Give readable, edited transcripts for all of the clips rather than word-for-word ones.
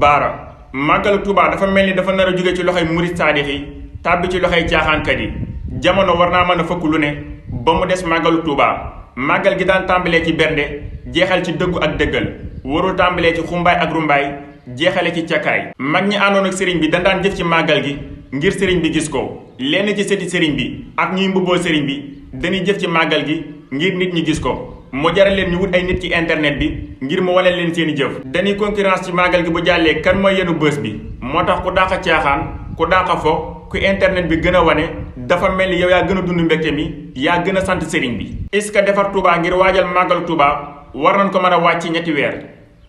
baara màggalu Touba dafa mel ni dafa nar a jóge ci loxoy murit saadix yi tàbbi ci loxoy caaxaankat yi jamono war naa mën a fëkk lu ne ba mu des màggalu Touba. màggal gi daan tàmbalee ci bernde jeexal ci dëggu ak dëggal warul tàmbalee ci xumbaay ak rumbaay jeexale ci cakaay. mag ñi àndoon ak sëriñ bi dañ daan jëf ci màggal gi ngir sëriñ bi gis ko lenn ci sëti sëriñ bi ak ñuy mbubboo sëriñ bi dañuy jëf ci màggal gi ngir nit ñi gis ko mu jaral leen ñu wut ay nit ci internet bi ngir mu wane leen seeni jëf. dañuy concurrence ci màggal gi bu jàllee kan mooy yenu bës bi moo tax ku dàq caaxaan ku dàq fo ku internet bi gën a wane dafa mel ni yow yaa gën a dund mbégte mi yaa gën a sant sëriñ bi. est-ce que defar Touba ngir waajal màggalu Touba war nañ ko mën a wàcc ñetti weer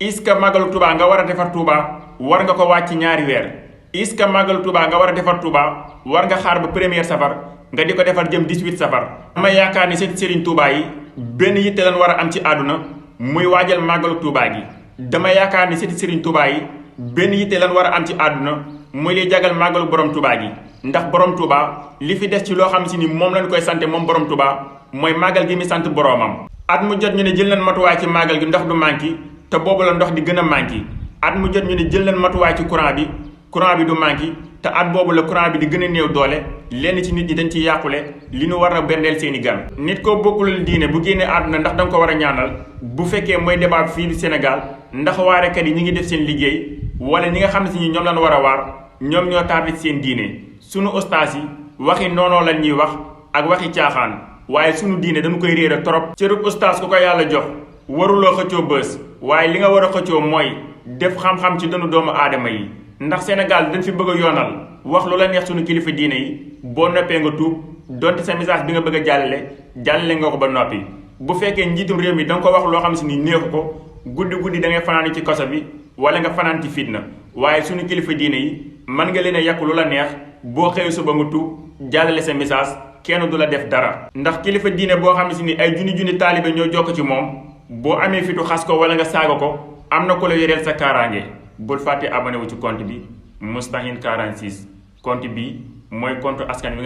est-ce que màggalu Touba nga war a defar Touba war nga ko wàcc ñaari weer est-ce que màggalu Touba nga war a defar Touba war nga xaar ba première safar nga di ko defar jëm 18 safar. dama yaakaar ni seen sëriñ Touba yi benn yitte lan war a am ci àdduna muy waajal màggalu Touba gi. dama yaakaar ni seen sëriñ Touba yi benn yitte lan war a am ci àdduna muy liy jagal màggalu borom Touba gi ndax borom Touba li fi des ci loo xam si ni moom lañ koy sante moom borom Touba mooy màggal gi mi sant boromam. at mu jot ñu ne jël nañ matuwaay ci màggal gi ndox du manqué te boobu la ndox di gën a manqué at mu jot ñu ne jël nañ matuwaay ci courant bi du manqué te at boobu la courant bi di gën a néew doole lenn ci nit ñi dañ ci yàqule li ñu war a berndeel seeni gan. nit koo bokkul diine bu génnee àdduna ndax danga ko war a ñaanal bu fekkee mooy débat fii du Sénégal ndax waarekat yi ñi ngi def seen liggéey wala ñi nga xam ne si ñoom lañ war a waar ñoom ñoo tardé seen diine. sunu ustaas yi waxi noonoo lañ ñuy wax ak waxi caaxaan waaye sunu diine dañu koy réer a trop. cërub ustaas ku ko yàlla jox waruloo xëccoo bës waaye li nga war a xëccoo mooy def xam-xam ci dënnu doomu aadama yi ndax Sénégal dañ fi bëgg a yoonal wax lu la neex sunu kilifa diine yi boo noppee nga tuub donte sa message bi nga bëgg a jàllale nga ko ba noppi. bu fekkee njiitum réew mi da nga ko wax loo xam si ni neexu ko guddi da ngay fanaan ci kaso bi wala nga fanaan ci fitna waaye sunu kilifa diine yi mën nga leen a yàq lu la neex boo xëyee suba nga tuub jàllale sa message kenn du la def dara. ndax kilifa diine boo xam si ni ay junni taalibe ñoo jokk ci moom boo amee fitu xas ko wala nga saaga ko am na ko la yoreel sa kaaraange. bul fàtte abonné wu ci compte bi Moustahine 46 compte bi mooy compte askan wi.